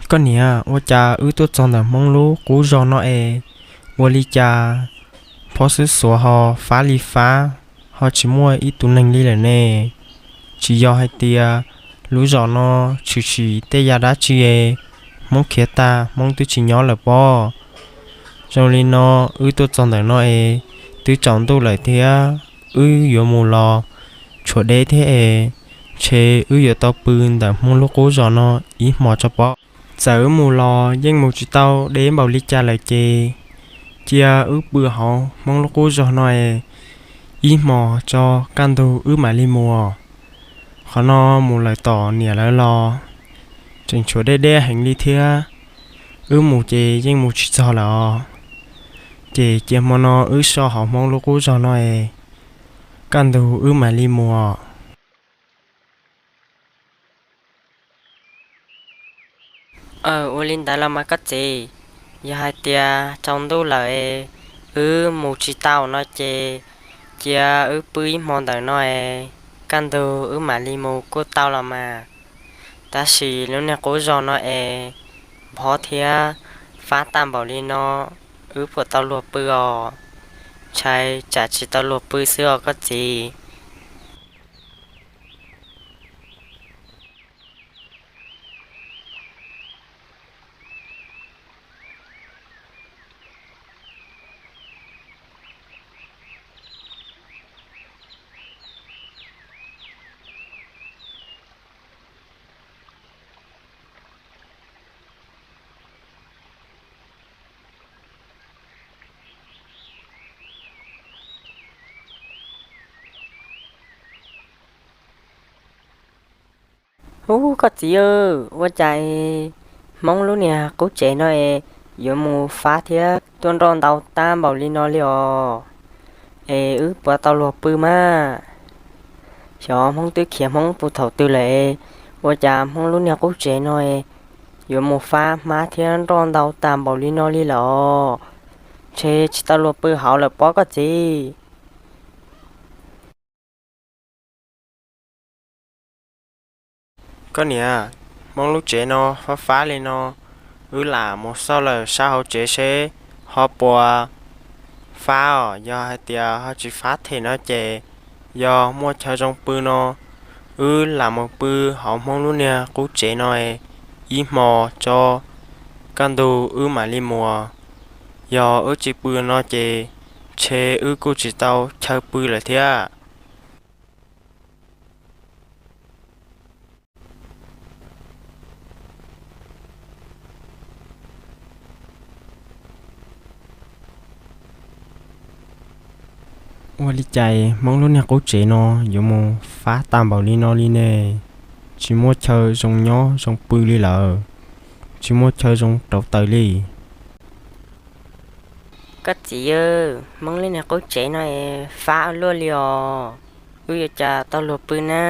Koj niam, ua cas wb tuaj txog ntawm Hmoob lub qub zog no es ua li cas phob xwb xuav ho fab li fab, ho tsis muaj ib tug neeg li lawm ne? Tsis yog hais tias lub zos no tshwm sim tej yam dab tsi es Hmoob khiav tag Hmoob twb tsis nyob lawm pob? Zoo li no, wb tuaj txog ntawm no es twb tsaus ntuj lawm thiab, wb yuav mus los tshuav deb thiab es, ntshe wb yuav tau pw ntawm Hmoob lub qub zos no ib hmos tso pob. Txawm wb mus los yeej mus tsis tau deb npaum li cas lawm ces cia wb pw hauv Hmoob lub qub zog no es ib hmos tso, kaj ntug wb mam li mus. Qhov no mus lawm tom niam lawv los tseem tshuav deb deb heev li thiab, wb mus ces yeej mus tsis txog lawm os. Ces cia hmo no wb so hauv Hmoob lub qub zog no es kaj ntug wb mam li mus. Aw, ua li ntawd los mas koj txiv, yog hais tias tsaus ntuj lawm es wb mus tsis tau no ces cia wb pw ib hmo ntawm no es kaj ntug wb mam li mus kuj tau los mas. Tab sis lub niag qub zog no es nphob thiab fab tag npaum li no, wb puas tau luag pw os? Ntshai tsam tsis tau luag pw xwb os koj txiv. Ub, koj txiv, ua cas Hmoob lub niag qub tsev no es yuav mus fab thiab tuaj nroj ntau tag npaum li no li os? Es wb puas tau luag pw mas? Xyov Hmoob twb khiav Hmoob puag thaum twg lawm es ua cas Hmoob lub niag qub tsev no es yuav mus fab hmab thiab nroj ntau tag npaum li no li lawm os? Ntshe tsis tau luag pw hauv lawm pob koj txiv. Koj niam, Hmoob lub tsev no fab fab li no, wb lam mus xauj lawm sab hauv tsev seb ho puas fab os. Yog hais tias ho tsis fab them no ces yog muaj chaw zoo pw no, wb lam mus pw hauv Hmoob lub niag qub tsev no ib hmo tso, kaj ntug wb mam li mus. Yog wb tsis pw no ces ntshe wb kuj tsis tau chaw pw lawm thiab. Ua li cas Hmoob lub niag qub tsev no yuav mus fab tag npaum li no li ne? Tsis muaj chaw zoo nyob zoo pw li lawm, tsis muaj chaw zoo rauv taws li. Koj txiv, Hmoob lub niag qub tsev no fab luaj li os, wb yuav cas tau luag pw na?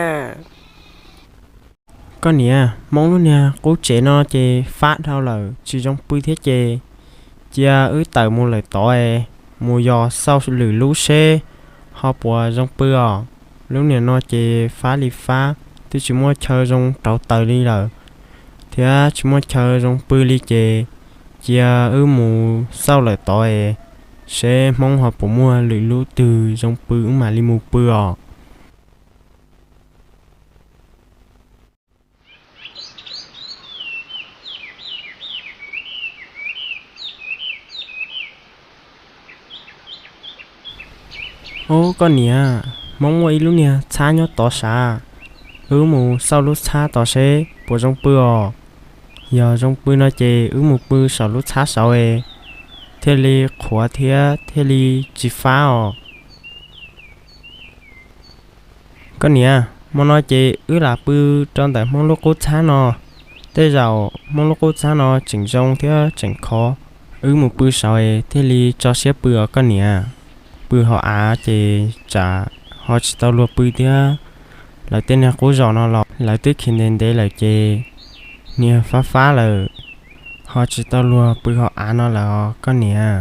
Koj niam, Hmoob lub niag qub tsev no ces fab dhau lawm tsis zoo pw thiab ces cia wb tawm mus lawm tod es mus yos xauj lwm lub seb ho puas zoo pw os. Lub niag no ces fab li fab, twb tsis muaj chaw zoo rauv taws li lawm, thiab tsis muaj chaw zoo pw li ces cia wb mus xauj lawm tod es seb Hmoob ho puas muaj lwm lub twg zoo pw wb mam li mus pw os. Ub, koj niam, Hmoob muaj ib lub niag txhab nyob tod sav, wb mus xauj lub txhab tod seb puas zoo pw os. Yog zoo pw no ces wb mus pw saum lub txhab saud es thiaj li qhuav thiab thiaj li tsis fab os. Koj niam, hmo no ces wb lam pw rau ntawm Hmoob lub qub txhab no. Tej zaum Hmoob lub qub txhab no tseem zoo thiab tseem khov, wb mus pw saud es thiaj li tso siab pw os koj niam. Pw hauv av ces tsam ho tsis tau luag pw thiab. Lawv tej niag qub zos no los lawv twb khiav ntev ntev lawm ces niag fab fab lawm, ho tsis tau luag pw hauv av no lawm os koj niam.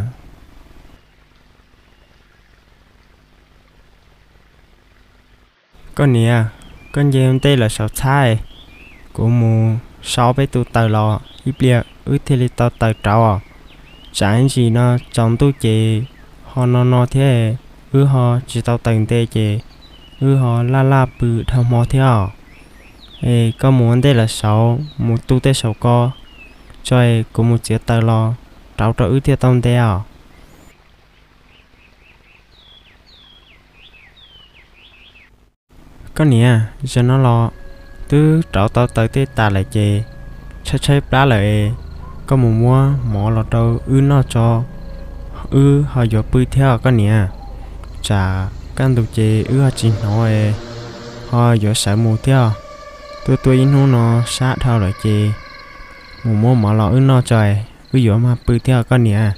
Koj niam, koj nce ntej lawm saum txhab, kuv mus sau peb tus taws los ib pliag wb thiaj li tau taws rauv os. Tsam ib ntsis no tsaus ntuj ces ho no no thiab, wb ho tsis tau taws nte ces wb ho laj laj pw dhau hmo thiab os. Es koj mus ua ntej lawm saud, mus tu tej saum ko tso es kuv mus txiav taws los rauv rau wb thiaj tau nte os. Koj niam, zaum no los twb rauv tau taws tej tas lawm ces tshaib tshaib plab lawm es koj mus muab mov los rau wb noj tso, wb ho yuav pw thiab os koj niam. Tsam kaj ntug ces wb ho tsis hnov es ho yuav sawv mus thiab. Tuaj tuaj ib hnub no sab dhau lawm ces mus muab mov los wb noj tso es wb yuav mag pw thiab os koj niam.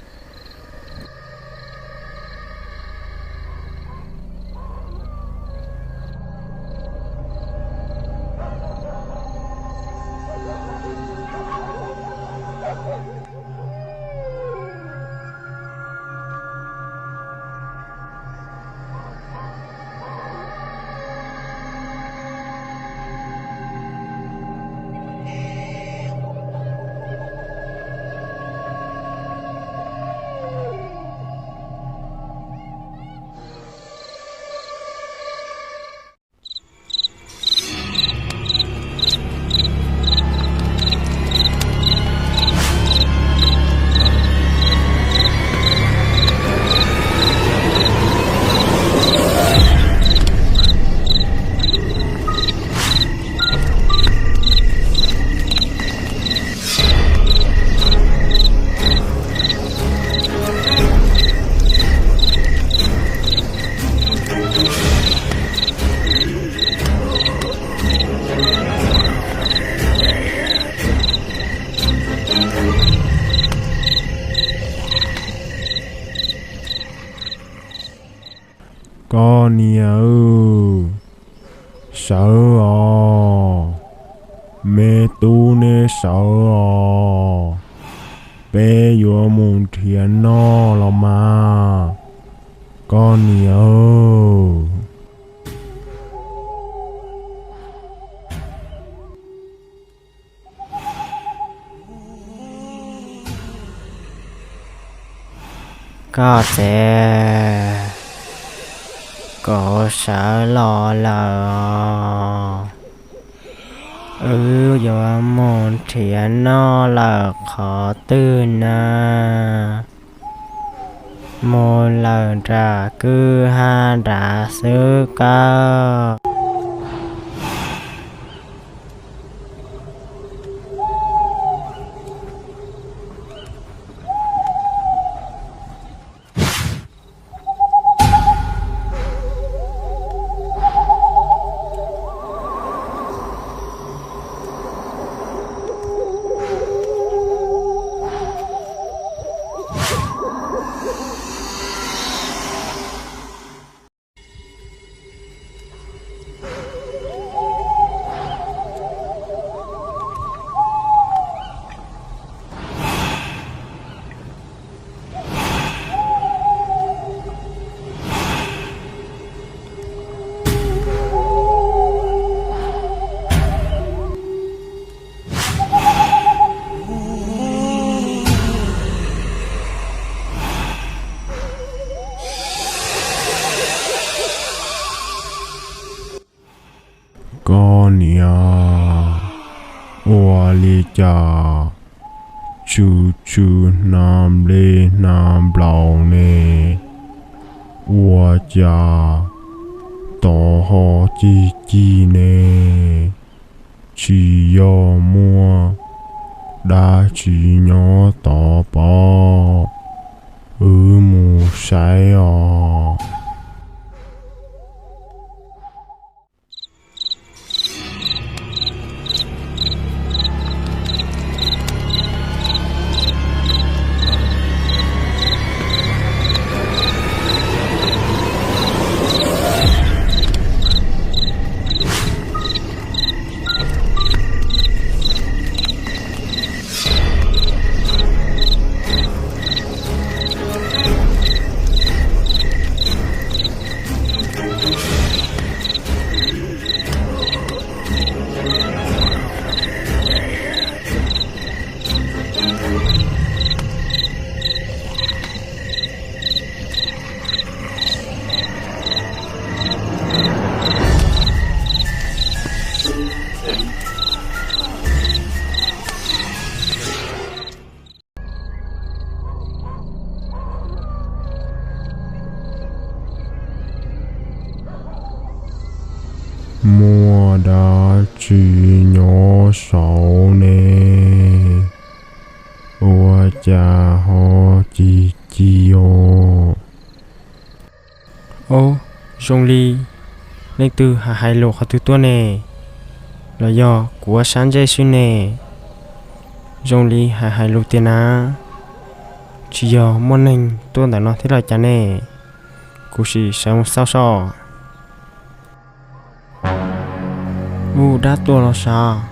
Koj niam, sawv os, me tub neb sawv os, peb yuav mus nrhiav noj los mas, koj niam. Koj txiv, kuv sawv los lawm os. Wb yuav mus nrhiav noj lawm qhov twg na? Mus lawm nram kwj ha nrad xwb kawg. Koj niam, ua li cas tsw tsw hnav nplej hnav nplaum ne? Ua cas tod ho cig cig ne? Tsis yog muaj dab tsi nyob tod pob? Wb mus saib os. Muaj dab tsi nyob saud ne? Ua cas ho ci ci os? Ov, zoo li leej twg hais hais lus qhov twg tuaj ne? Los yog kuv ua sab ntsej xwb ne? Zoo li hais hais lus tiag na, tsis yog muaj neeg tuaj ntawm no thiab los cas ne? Kuv sim sawv mus xauj soj. Ub, dab tuag los sav?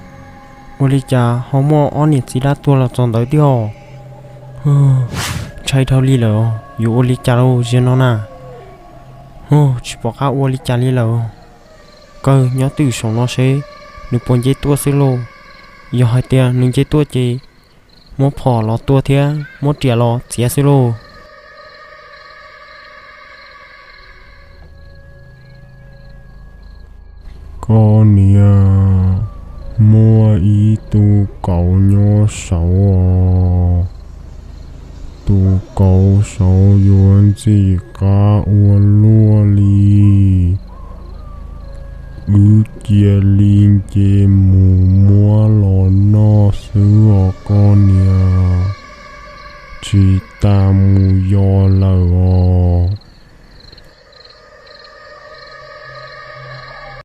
Ua li cas ho muaj ob niam txiv dab tuag los txog ntawd thiab? Ntshai dhau li lawm, yuav ua li cas lauj ziag no na? Hu, tsis pom qab ua li cas li lawm. Kawg nyob twj saum no seb nws puas nce tuaj xwb lauj. Yog hais tias nws nce tuaj ces muab phom los tua thiab muab riam los txiav xwb lauj. Koj niam, muaj ib tug kauv nyob saud os. Tus kauv saud yuav ntxim qab ua luaj li. Wb cia li nce mus muab los noj xwb os koj niam, tsis tas mus yos lawm os.